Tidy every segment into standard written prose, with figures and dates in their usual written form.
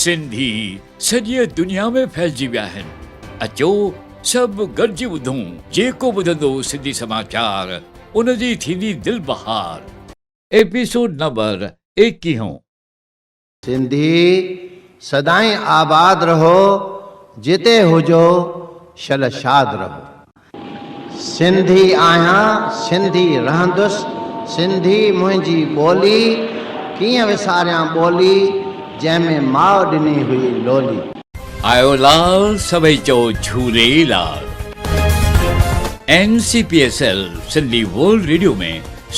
سنڌي سڄيء دنيا ۾ ڦهلجي ويا آهن. اچو سڀ گڏجي ٻڌون، جيڪو ٻڌندو سنڌي سماچار، ان جي ٿيندي دل بهار. Episode number ايڪيهون. سنڌي سدائين آباد رهو، جتي هجو شل شاد رهو. سنڌي آهيان سنڌي رهندس، سنڌي منهنجي ٻولي، ڪيئن وساريان ٻولي، جنهن ۾ ماء ڏني هئي لولي. آيو لال سڀئي چئو Jhulelal. N C P S L Sindhi world radio ۾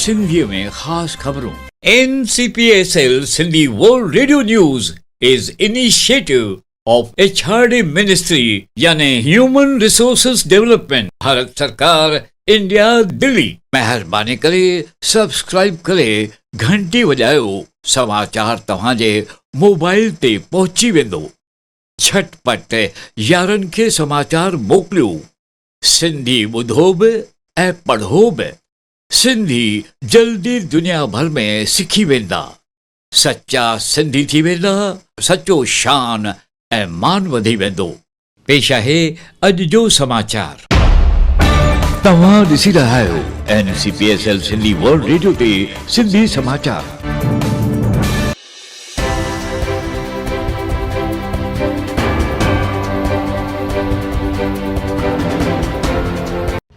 سنڌيء ۾ خاص خبرون. N C P S L Sindhi world radio news is initiative of H R D ministry يعني هيومن ريسورسز ڊولپمينٽ ڀارت سرڪار انڊيا دلي. مهرباني ڪري سبسڪرائيب ڪري گهنٽي وڄايو سماچار توهان جي موبائل تي پهچي ويندو. جهٽ پٽ يارن کي سماچار موڪليو. سنڌي ٻڌو به ۽ پڙهو به. سنڌي جلدي دنيا ڀر ۾ سکي ويندا. سچا سنڌي ٿي ويندا، سچو شان ۽ مان وڌي ويندو. پيش آهي اڄ جو سماچار. توهان ڏسي رهيا آهيو N C P S L Sindhi world radio تي سنڌي سماچار.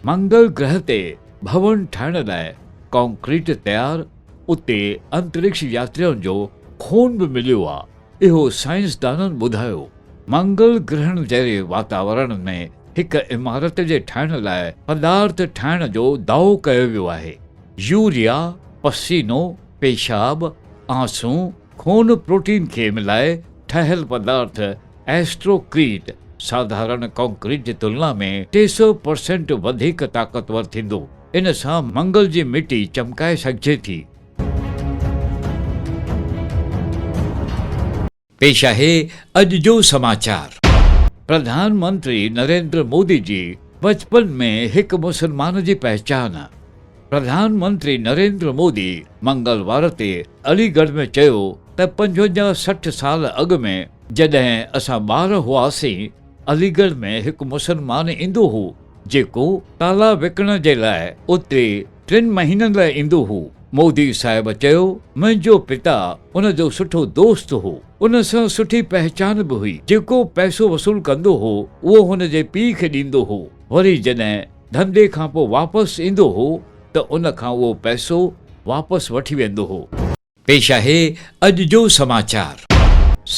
منگل گرهه تي ڀون ٺاهڻ لاء ڪانڪريٽ تيار، اتي انترڪش ياترين جو خون به مليو آ، اهو سائنسدانن ٻڌايو. منگل گرهڻ جهڙي واتاورڻ ۾ هڪ عمارت جي ٺاهڻ لاء پدارٿ ٺاهڻ جو دعوو ڪيو ويو آهي. يوريا، پسينو، پيشاب، آنسون، خون پروٽين کي ملائي ٺهيل پدارٿ ايسٽروڪريٽ ساڌارڻ ڪانڪريٽ جي تلنا ۾ 300 پرسينٽ وڌيڪ طاقتور ٿيندو. ان سان منگل جي مٽي چمڪائي سگهجي ٿي. پيش آهي اڄ جو سماچار. پرڌان منتري نريندر مودي جي بچپن ۾ هڪ مسلمان جي پهچان. پرڌان منتري نريندر مودي منگلوار تي علي ڳڙهه ۾ چيو ته 55 60 سال اڳ ۾ جڏهن اسان ٻار هئاسين علي ڳڙهه ۾ هڪ مسلمان ايندو هو جيڪو تالا وڪڻڻ جي لاء اتي ٽن مهينن لاء ايندو هو. مودي صاحب چيو، منهنجو پتا ان جو سٺو دوست هو. ان سان سٺي پهچان به هئي. جيڪو پئسو وصول ڪندو هو، اهو هن جي پيء کي ڏيندو هو. وري جڏهن ڌنڌي کان پوء واپس ايندو هو ته ان کان اهو پئسو واپس وٺي ويندو هو. پيش آهي اڄ جو سماچار.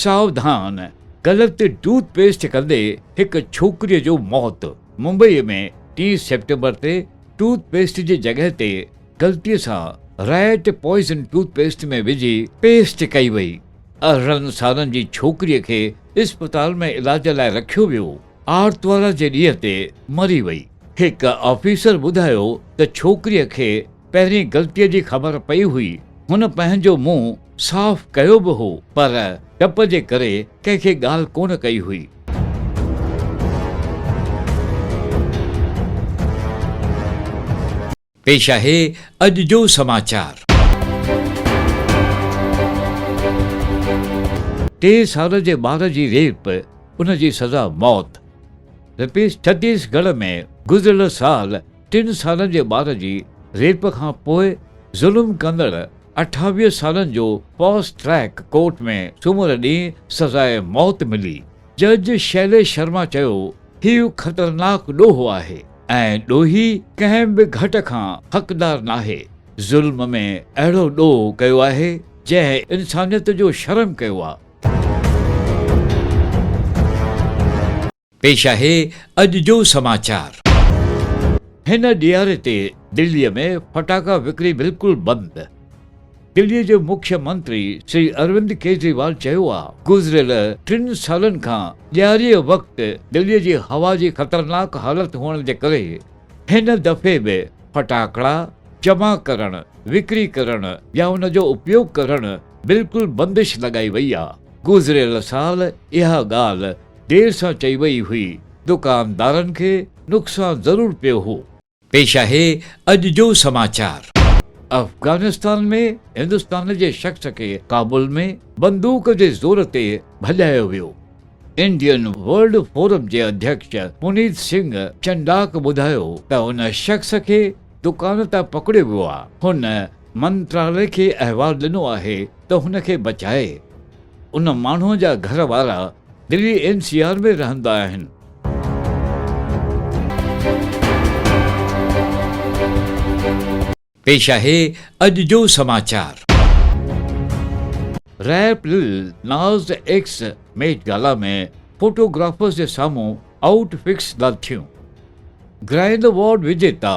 ساوڌان! غلط ٽوٿ پيسٽ ڪندي هڪ ڇوڪريء جو موت. ممبئي ۾ ٽين سيپٽمبر تي ٽوٿ پيسٽ جي جڳهه تي غلطيء سان ريٽ پوائزن ٽوٿ پيسٽ ۾ وجهي پيسٽ ڪئي وئي. 18 سالن جي ڇوڪريء کي اسپتال ۾ علاج لاء رکيو ويو. آرتوار جي ڏينهن تي مري وئي. هڪ آفيسر ٻڌايو ته ڇوڪريء کي پهرين غلطيء جي خبر پئي هئي. هن پنهنجو منهن صاف ڪيو به هو پر ڊپ جي ڪري ڪنهن کي ڳالهه ڪونه ڪئي هئي. پيش آهي اڄ جو سماچار. ٽي سال جي ٻار جي ريپ، ان جي سزا موت. رپيس ڇتيس ڳڙهه ۾ گذريل سال ٽن سالن جي ٻار جي ريپ کان پوء ظلم ڪندڙ 28 سالن جو فاسٽ ٽريڪ ڪورٽ ۾ سومر ڏينهن سزاء موت ملي. جج شيليش شرما چيو هيء خطرناڪ ڏوهه آهي ۽ ڏوهي ڪنهن به گهٽ کان حقدار ناهي، ظلم ۾ اهڙو ڏوهه ڪيو آهي جنهن انسانيت جو شرم ڪيو آ. پيش آهي اڄ جو سماچار. هن ڏياري تي دليء ۾ ڦٽاڪا وڪري بلڪل بند. دليء جي مکيه منتري شري اروند ڪيجريوال چيو آ گذريل ٽن سالن کان ڏياريء وقت دليء جي هوا جي خطرناڪ حالت هئڻ جي ڪري هن دفعي به ڦٽاڪڙا جمع ڪرڻ، وڪري ڪرڻ يا ان جو اپيوگ ڪرڻ بلڪل بندش لڳائي وئي آ. گذريل سال اها ڳالهه دير سان چئي وئي هئي، دڪاندارن کي نقصان ضرور پيو هو. پيش آهي اڄ جو سماچار. افغانستان ۾ هندستان جي شخص کي ڪابل ۾ بندوق جي زور تي ڀڄايو ويو. انڊين ورلڊ فورم جي اڌيڪش پونيت سنگهه چنڊاڪ ٻڌايو ته ان شخص کي دڪان تان پڪڙيو ويو آهي، هن منترالي کي احوال ڏنو آهي ته هن کي بچائي. ان ماڻهوء جا گهر وارا دلي اين سي آر ۾ رهندا آهن. پيش آهي اڄ جو سماچار. Rap Lil Nas X Met Gala ۾ photographers جي سامهون آئوٽ فٽس لاٿيون. گرائنڊ ايوارڊ وجيتا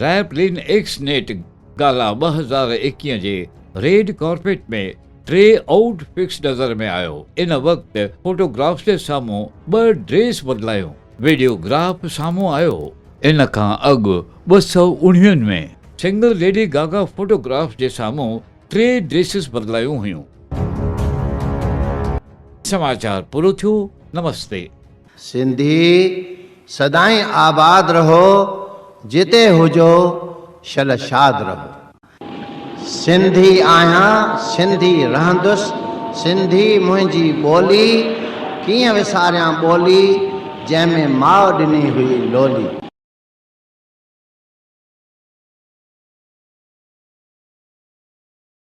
rapper Lil X Met Gala 2021 جي ريڊ ڪارپيٽ ۾ ٽي آئوٽ فٽس نظر ۾ آيو. ان وقت فوٽوگرافس جي سامهون ٻه ڊريس بدلايون. ويڊيو گراف سامهون آيو. ان کان اڳ ٻه سئو اڻويهن ۾ سنگر ليڊي گاگا فوٽوگرافس جي سامهون ٽي ڊريسز بدلايون هيون. سماچار پورو ٿيو. نمستي. سنڌي سدائين آباد رهو جتي هجو شل شاد رهو. سنڌي آهيان سنڌي رهندس سنڌي منهنجي ٻولي ڪيئن وساريان ٻولي جنهن ۾ ماء ڏني هئي لولي.